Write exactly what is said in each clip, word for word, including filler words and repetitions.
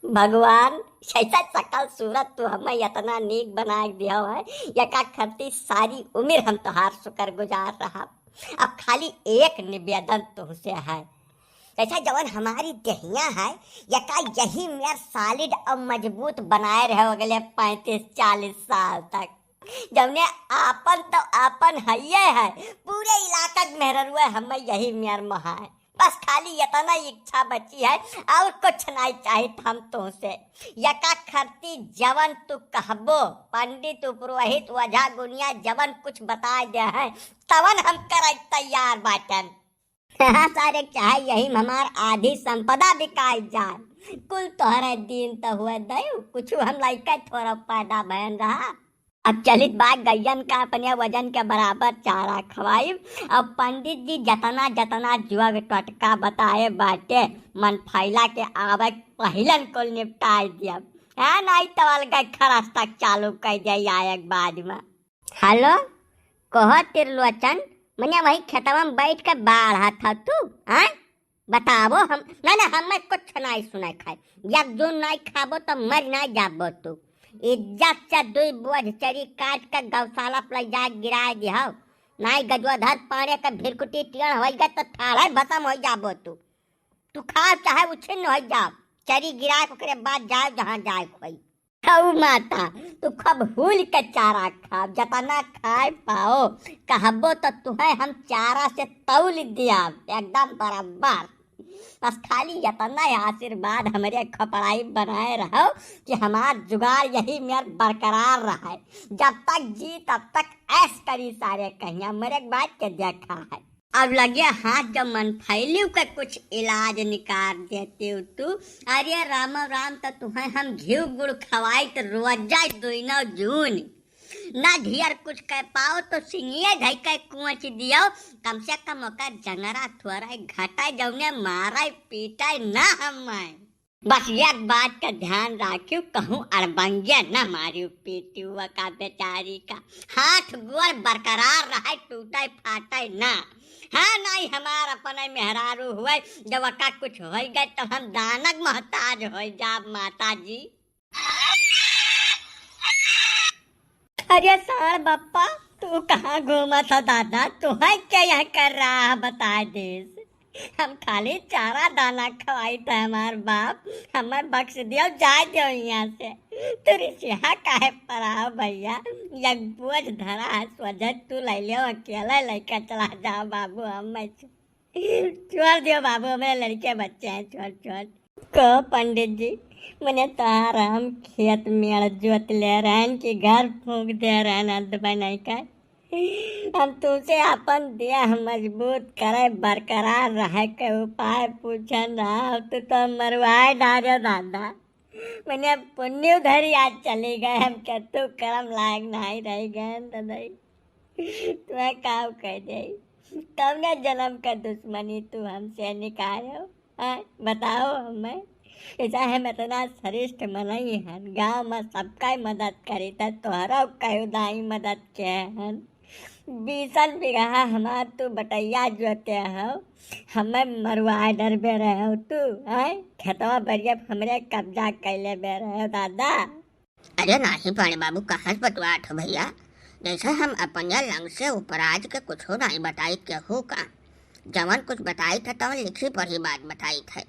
भगवान, जैसा शकल सूरत तू हमें इतना नीक बनाए दियो है, यका खरती सारी उमिर हम तोहार शुक्रगुजार रहब। अब खाली एक निवेदन तुहसे है, जैसा जवन हमारी देहिया है, यका यही मेर solid और मजबूत बनाए रहो अगले पैंतीस चालीस साल तक। जौने आपन तो आपन हइये है, पूरे इलाका के मेहररुए हमें यही मेर मोहाए। बस खाली इतना इच्छा बची है, और कुछ नहीं चाहित हम तुमसे। यका खरती जवन तू कहबो, पंडित, पुरोहित, ओझा, गुनिया जवन कुछ बताए दे हैं, तवन हम करे तैयार बाटन। हाँ सारे, चाहे यही में हमार आधी संपदा बिकाई जाए, कुल तोहरे दिन तो हुए दयु, कुछ हम लइका थोड़ा पैदा भयन रहा। अब चलित बा गइयन का अपने वजन के बराबर चारा खवाइब। अब पंडित जी जतना जतना जुआ के टटका बताए बाटे, मन फैला के आवे पहिलन कुल निपटाए दियब। हाँ, नहीं तो अलगे खरस तक चालू कर दे आए के बाद में। हेलो, कहो त्रिलोचन, मने वही खेतवा में बैठ के बाढ़त ह तू, हाँ? बतावो हम, ना, ना, हमें कुछ नाई सुनाई खाए। या जो नाई खाबो तो मर नाई जाबो तू। इज्जत से दुई बोझ चरी काट के गौशाला पर ले जाए गिराए दिहो। नाई गजोधर पाड़े के भिरकुटी टेढ़ होई गए तो ठाढ़े भसम होई जाबो तू। तू खा चाहे उछिन्न होई जाब। चरी गिराए के ओकरे बाद जाए जहाँ जाए के होई। हऊ माता, तू खूब हुल के चारा खाब, जतना खाए पाओ, कहबो तो तुहे हम चारा से तौल दिया, एकदम बराबर। बस खाली इतना आशीर्वाद हमरे खपड़ाई बनाए रहो कि हमार जुगाड़ यही मेर बरकरार रहे। जब तक जी तब तक ऐश करी सारे कहिया, मरे के बाद के देखा है। अब लगे हाथ जब मन फैलिव के कुछ इलाज निकाल देते हो तू। अरे रामो राम, तो तुहे हम घिव गुड़ खवाई तो रोज जाए दोनों जून। ना ढेर कुछ कह पाओ तो सिंगिए धई के कुछ दियो, कम से कम ओकर जंगरा थोड़ा घटाए, जौने मारे पीटे ना हमें। बस एक बात का ध्यान राखियो, कहूँ अड़बंगिया ना मारियो पीटियो का बेचारी का। हाथ गोड़ बरकरार रहे, टूटे फाटे ना। हाँ, नहीं हमार अपने मेहरारू हुए, जब का कुछ होई गए तो हम दानक मोहताज होई जाब माता जी। अरे साढ़ बप्पा, तू कहाँ घूमत ह दादा? तुहै के यहाँ कर रहा है, बताए देस। हम खाली चारा दाना खवाई थे हमार बाप, हमें बख्श दियो, जाए दियो यहाँ से। तू रिसिहा काहे पराव भैया? एक बोझ धरा है, सोझे तू ले लियो, अकेले लेके चला जाओ बाबू, हम मैं छोड़ दियो बाबू, हमें लड़के बच्चे हैं, छोड़, छोड़। कहो पंडित जी, मने तोहार हम खेत मेड़ जोत ले रहन कि घर फूंक दे रहन, अंत बनाई का। हम तुमसे अपन देह मजबूत करे, बरकरार रहे के उपाय पूछन रहा, तू तो मरवाए डारे दादा। मने पुण्य धरी आज चली गए, हम के तू करम लायक नहीं रह गए, तो नहीं। तुम्हें काव कह दे, कौने जन्म का दुश्मनी तू हमसे निकायो? हाँ, बताओ हमें। ऐसा हम इतना श्रेष्ठ मनई हन, गाँव में सबका ही मदद करी, त तोहरा कई उदाई मदद के हन। बीसन बीघा हमार तू बटैया जोते हो, हमें मरुआ डरबे रहे हो तू, हैं? खेतवा बरिया हमरे कब्जा कैले बे रहे हो दादा। अरे नाही पाड़े बाबू, कहाँ से बतवात हो भैया? जैसे हम अपने लंग से उपराज के कुछो नाही बताई केहू का। जवन कुछ बताई था तवन लिखी पढ़ी बात बताई थे।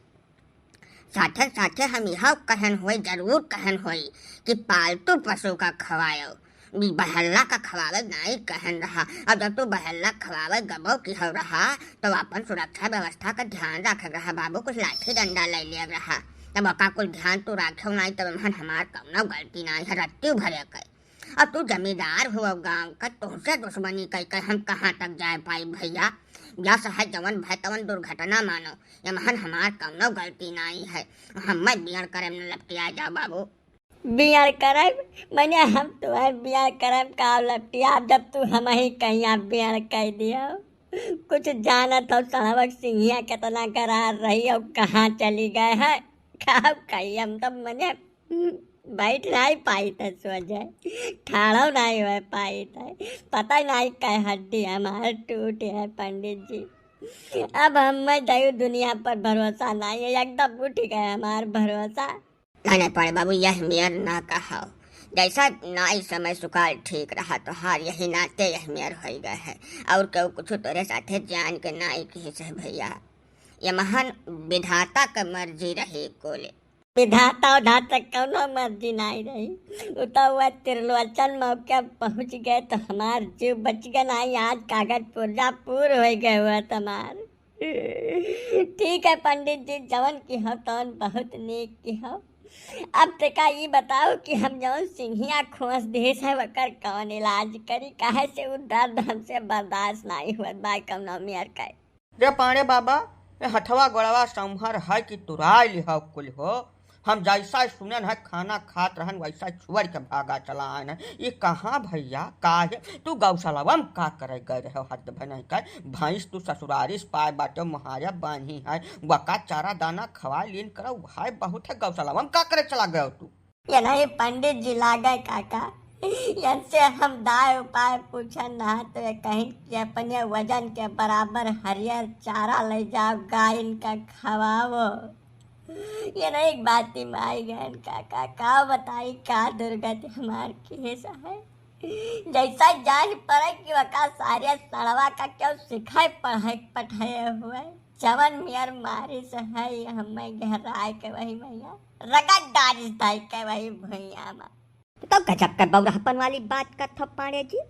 साथे साथे हम यह कहन होई, जरूर कहन होई कि पालतू पशु का खवायो, बहल्ला का खवावे नाही कहन रहा। अब जब तू बहल्ला खवावे गबो की हो रहा, तो अपन सुरक्षा व्यवस्था का ध्यान रखे रहा बाबू, कुछ लाठी डंडा ले लिया रहा। तब ओका कुल ध्यान तू राखेव नाही, तब हमन हमार कौनो गलती नाही है, रत्ती भरे के। अब तू जमींदार हुआ गाँव का, तोहसे दुश्मनी कई के हम कहाँ तक जाए पाई भैया? या सहे जवन भय तवन दुर्घटना मानो, ये महन हमार कौनो गलती नाही है। हम मत बियड़ करे न लपटिया जाओ बाबू। बियड़ करब? मने हम तोहर बियड़ करब का लपटिया, जब तू हम ही कहीं बियड़ कर दियो। कुछ जानत हो सड़वक सिंहिया कितना करार रही और कहाँ चली गए है? का कही हम तो मने बैठ नाही पाई थे सोझे, ठाड़ो नाही हो पाई थे। पता नाही कई हड्डी हमार टूट है पंडित जी। अब हम मैं दयु दुनिया पर भरोसा नाही है, एकदम उठ गए हमार भरोसा। नहीं, नहीं, पाड़े बाबू, यह मेर ना कहो। जैसा नाई समय सुकाल ठीक रहा तोहार, यही नाते यह मेर होई गए है। और केहू कुछ तोरे साथे जान के नाई किहिस है भैया। ये महान विधाता के मर्जी रही कुल। विधाता उधाता कौनो मर्जी नाई रही। उ तो वह त्रिलोचन मौके पहुँच गए तो हमार जीव बच गए नाई। आज कागज पुर्जा पूर होई गए हुआ तमार। ठीक है पंडित जी, जवन किहो तवन बहुत नीक किहो। अब तेका ई बताओ कि हम जवन सिंहिया खोस दिहिस है, ओकर कवन इलाज करी? काहे से उ दर्द हमसे बर्दाश्त नाई होत बा कौनो मेर के। रे पाड़े बाबा, ए हथवा गोड़वा संभर है कि तुराई लिहो कुल हो। हम जैसा सुनन है खाना खात रहन, वैसा छोड़ के भागा चला आन है। ई कहाँ भैया, काहे तू गौशालावा में का करे गए रहे हो? हद भनई का भैंस तू ससुरारी से पाए बाटे, मुहारा बांधी है, वका चारा दाना खवाए लीन करो, वह बहुत है। गौशालावा में का करे चला गए हो तू? ये नहीं पंडित जी लागे काका, इनसे हम दाय उपाय पूछन ना तो ये कहिन कि अपने वजन के बराबर हरियर चारा ले जाओ, गायन का खवाओ। ये नहीं एक बात ही माई गहन काका, का बताई का दुर्गति हमार किहिस है। जैसा जान पड़े कि वका सारे सड़वा का क्यों सिखाए पढ़ाई पठाए हुए। जवन मेर मारिस है, हमें गहराए के वही मैया रगड़ डारिस धाई के वही भुइया में। तो गजब के बौराहपन वाली बात करत हो पाड़े जी।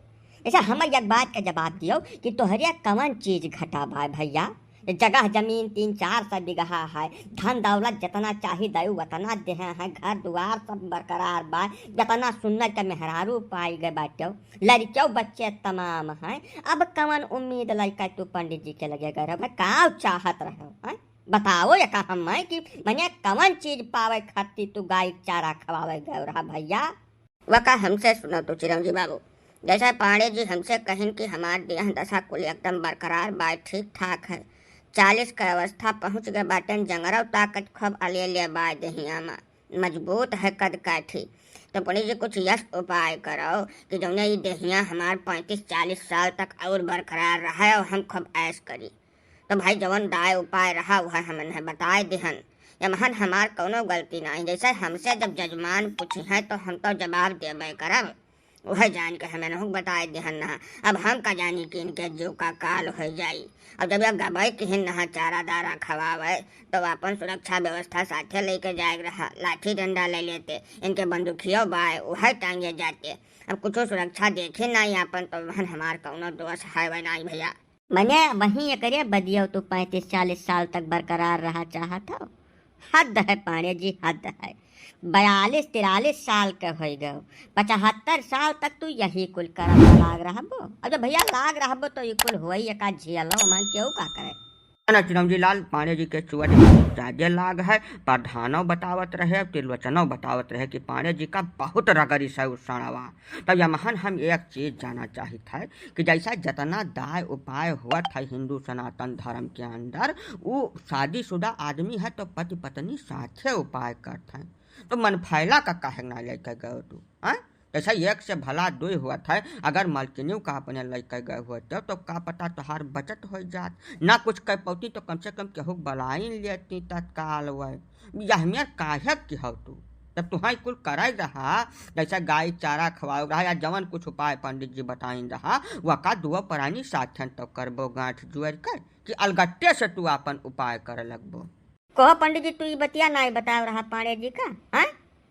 ऐसा हम एक बात का जवाब दियो कि तोहरे कवन चीज घटा बा भैया? जगह जमीन तीन चार सौ बीघा है, धन दौलत जितना चाही दऊ उतना देहे हैं, घर दुआर सब बरकरार बा, जितना सुन्नर के मेहरारू पाई गए बाटे, लड़कियों बच्चे तमाम हैं। अब कवन उम्मीद लइका तू पंडित जी के लगे गए रहे? का चाहत रहे हैं? बताओ एका हमें कि मने कवन चीज पावे खातिर तू गाय के चारा खवावे गए रहा भैया? वका हमसे सुनो तू चिरंजी बाबू, जैसे पांडे जी हमसे कहिन कि हमार देह दशा कुल एकदम बरकरार बा, ठीक ठाक है, चालीस के अवस्था पहुँच गए बाटेन, जंगरव ताकत खूब अले ले बा देहिया में, मजबूत है कद काठी। तो पंडित जी कुछ यस उपाय करो कि जौने ई देहिया हमार पैंतीस चालीस साल तक और बरकरार रहे और हम खूब ऐश करी। तो भाई जवन दाय उपाय रहा वह हमन है बताए दिहन। यमहन हमार कौनो गलती नाहीं, जैसे हमसे जब जजमान पूछी हैं तो हम तो जवाब देबे करब। वह जान के हमें नहुक बताए दिहन ना। अब हम का जानी कि इनके जीव का काल हो जाई। अब जब यह गबई किहिन नहा चारा दारा खवावे तो अपन सुरक्षा व्यवस्था साथे लेके जाए रहा, लाठी डंडा ले लेते, इनके बंदूकियो बाय वह टांगे जाते। अब कुछ सुरक्षा देखी नाहीं अपन तो वहन हमार कौनो दोष है वह नाहीं भैया। मने वहीं एकरे बदियो तू पैंतीस चालीस साल तक बरकरार रहा चाहत हो? हद है पांडे जी, हद है। बयालीस तिरालीस साल के होई गयो, पचहत्तर साल तक तू यही कुल करम में लाग रहबो। अब जब भैया लाग रहबो तो ये कुल होई एका झेलो, मन केहू का करे। ना चिरंजी लाल पांडे जी के चुअट बहुत ज्यादा लाग है। प्रधानो बतावत रहे, त्रिलोचनो बतावत रहे कि पांडे जी का बहुत रगड़ी से उसाणवा। तब यमहन हम एक चीज जाना चाहित है कि जैसा जितना दाय उपाय हुआ था हिंदू सनातन धर्म के अंदर, वो शादीशुदा आदमी है तो पति पत्नी साथे उपाय करत हैं। तो मन फैला का काहे ना लेके गए तू, हाँ? जैसा एक से भला दुई हुआ था, अगर मलकिनियों का अपने लेके गए होते तो का पता तोहार बचत हो जात, ना कुछ कह पौती तो कम से कम केहू बलाई लेती तत्काल वह। यह मेर काहे की हो तू? जब तुहाई कुल कराई रहा, जैसा गाय चारा खवाओ रहा या जवन कुछ उपाय पंडित जी बताइन रहा, वका दुआ परानी साथन तो करबो गांठ जुअर कर कि अलगट्टे से तू आपन उपाय करे लगबो। कहो पंडित जी, तू ई बतिया नाई बताव रहा पांडे जी का, हैं?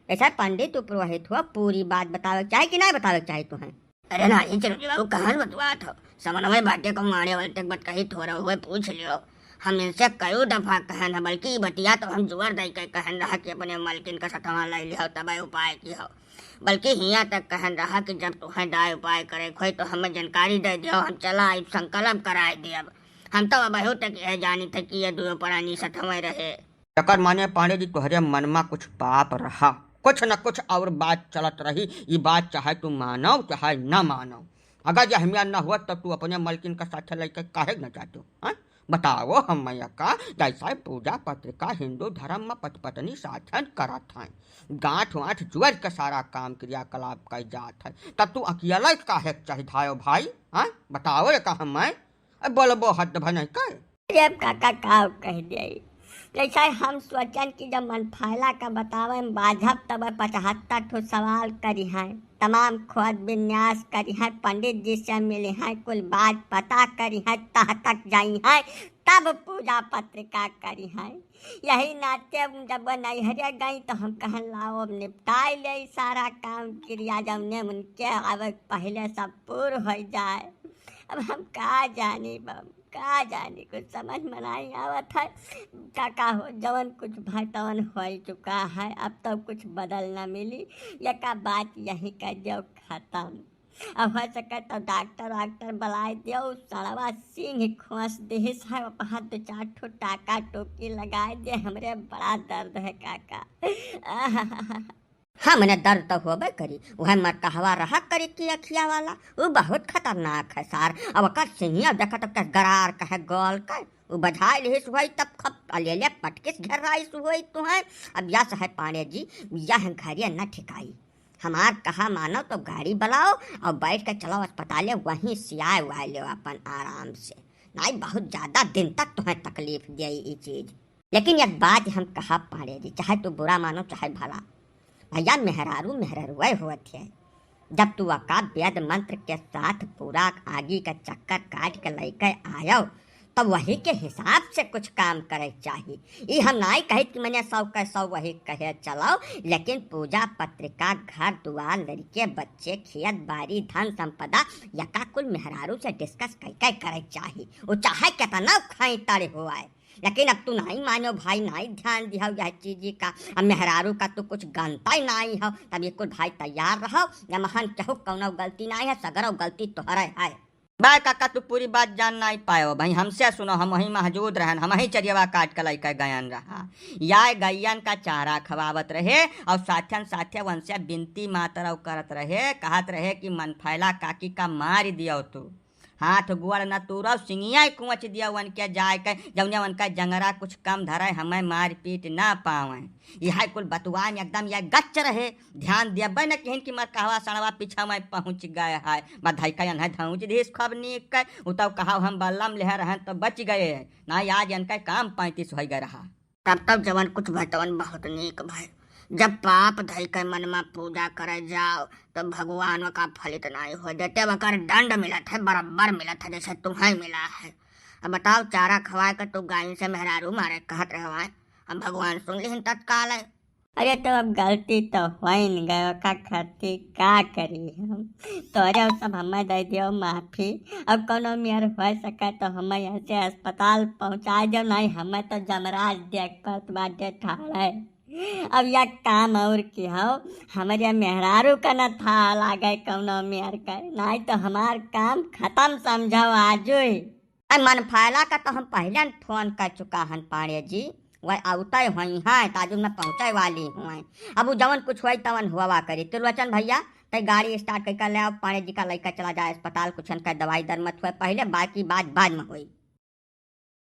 ऐसा पंडित तू पुरोहित हुआ, पूरी बात बतावे के चाहे कि नाई बतावे के चाहे तू हैं? अरे नाई चिरंजी बाबू, कहाँ से बतुआत हो? समनवे बाटे को मारे वाले तक बतकही थोड़ा हुए पूछ लियो। हम इनसे कई दफा कहन है, बल्कि ई बतिया तो हम जोर दे के कहन रहा कि अपने मलकिन का सथवा ले लियो, तबे उपाय की हो। बल्कि हियाँ तक कहन रहा कि जब तुहें दाय उपाय करे खोई तो हमें जानकारी दे दियो, हम चला आइब, संकल्प कराए दियब। हम तो अबहू तक यह जानी थे कि ये दुयो प्राणी सथवे रहे। एकर माने पांडे जी तोहरे मन मा कुछ पाप रहा, कुछ न कुछ और बात चलत रही। ई बात चाहे तू मानो चाहे न मानो, अगर यह मेर न हुआ तो तू अपने मलकिन का साथे लेके काहे न जातो, हाँ? बताओ हम मैया का जैसा पूजा पत्रिका हिंदू धर्म में पति पत्नी साथन करत हैं, गांठ वांठ जुअर के सारा काम क्रियाकलाप कर जात है, तब तू अकेले काहे चढ़ धायो भाई, हाँ? बताओ एका हम मैं। अब बोलबो हद भनई कर। अरे अब काका का कह दिया, जैसे हम सोचन कि जब मनफैला का बतावे में बाझब, तब पचहत्तर ठो सवाल करिहैं, तमाम खोज विन्यास करिहैं, पंडित जी से मिलिहैं, कुल बात पता करिहैं, तह तक जइहैं, तब पूजा पत्रिका करिहैं। यही नाते जब नैहरे गई तो हम कहन, लाओ अब निपटाई ले सारा काम क्रिया, जब ने उनके आवे पहले सब पूर हो जाए। अब हम का जानी बम, का जानी, कुछ समझ में नहीं आवत है। काका हो, जवन कुछ भय तवन हो चुका है, अब तो कुछ बदल न मिली। यका बात यही कर दो खत्म। अब हो सके तो डॉक्टर वाक्टर बुलाए दो, सड़वा सिंह खोस दिहिस है, वहाँ दो चार ठो टाका टोकी लगाए दे, हमरे बड़ा दर्द है काका। हमने दर्द तो होबे करी, वह मरकहवा रहा करी कि अखिया वाला, वो बहुत खतरनाक है सार। अब ओकर सिंहिया देखा तो कस गरार कहे गोल के, वो बझाए लिहिस वही तब खप अलेले पटकिस घेराइस वही तुहे। अब यस है पांडे जी, यह घरिया न ठिकाई। हमार कहा मानो तो गाड़ी बुलाओ और बैठ के चलो अस्पताले, वहीं सियाए उआए ले अपन आराम से। नहीं, बहुत ज्यादा दिन तक तुम्हें तकलीफ दे ई चीज। लेकिन एक बात हम कहा पांडे जी, चाहे तू बुरा मानो चाहे भला, भैया मेहरारू मेहरारुए होत है। जब तू अका वेद मंत्र के साथ पूरा आगी का चक्कर काट के लेके आयो, तब वही के हिसाब से कुछ काम करे चाही। ई हम नाई कहित कि मने सौ के सौ वही कहे चलाओ, लेकिन पूजा पत्रिका, घर दुआर, लड़के बच्चे, खेत बाड़ी, धन संपदा, यका कुल मेहरारू से डिस्कस कई कई करे चाही। वो चाहे कितना खाई तड़े हो आए, लेकिन अब तू नाई मानो भाई, नाई ध्यान दिहो यह चीज का। अब मेहरारू का तू कुछ गनता ही नाई हो, तब ये कुल भाई तैयार रहो, या महन केहू कौनो गलती नाई है, सगरो गलती तोहरे है। बा काका, तू पूरी बात जान नाई पायो भाई, हमसे सुनो, हम वहीं मौजूद रहन, हम वहीं चरियवा काट के लइके गयन रहा। या गैयन का चारा खवावत रहे और साथन साथे उनसे बिनती मातर और करत रहे, कहत रहे कि मनफैला काकी का मार दियो तू। हाथ गोड़ न तूरो, सिंगिया कुँवच दियो उनके जाए के, जौने उनका जंगरा कुछ कम धरे, हमें मारपीट ना पावे। यह कुल बतुआ में एकदम यह गच्च रहे, ध्यान देबे न किहिन कि मरकहवा सड़वा पीछा में पहुँच गए है। बधाई का यन्हे धौंच दिहिस खूब नीक के, उ तो कहा हम बल्लम लेहे रहन तो बच गए है, ना आज इनका काम पैंतीस हो गए रहा। तब तब जवन कुछ भय तवन बहुत नीक भय। जब पाप धई के मन में पूजा करे जाओ, तो भगवान का फलित नाई हो देते, वकर दंड मिलत है, बराबर मिलत है, जैसे तुम्हें मिला है। अब बताओ, चारा खवाए के तू गाय से मेहरारू मारे कहत रहवाए, अब भगवान सुन लिहिन तत्काल है। अरे, तो अब गलती तो होइन गए, ओका खातिर का करी हम? तोरे सब हमें दे दियो माफी। अब कौनो मेर हो सके तो हमें यहाँ से अस्पताल पहुँचा दियो, नहीं हमें तो जमराज देख परत बाटे ठाड़े। अब यह काम और की हो, हमरे मेहरारू का न था लागे कौनो मेर के, नहीं तो हमार काम खत्म समझो आजुई। अरे मनफैला का तो हम पहले न फोन कर चुका हन पांडे जी, वह आवते हुई हैं, ताजुब में पहुँचे वाली हुए। अब उ जवन कुछ होई तवन हुआ करी। त्रिलोचन भैया, तै गाड़ी स्टार्ट करके ले आओ, पांडे जी का लइका चला जाए अस्पताल, कुछ इनका दवाई दर मत हुए पहले, बाकी बात बाद में होई।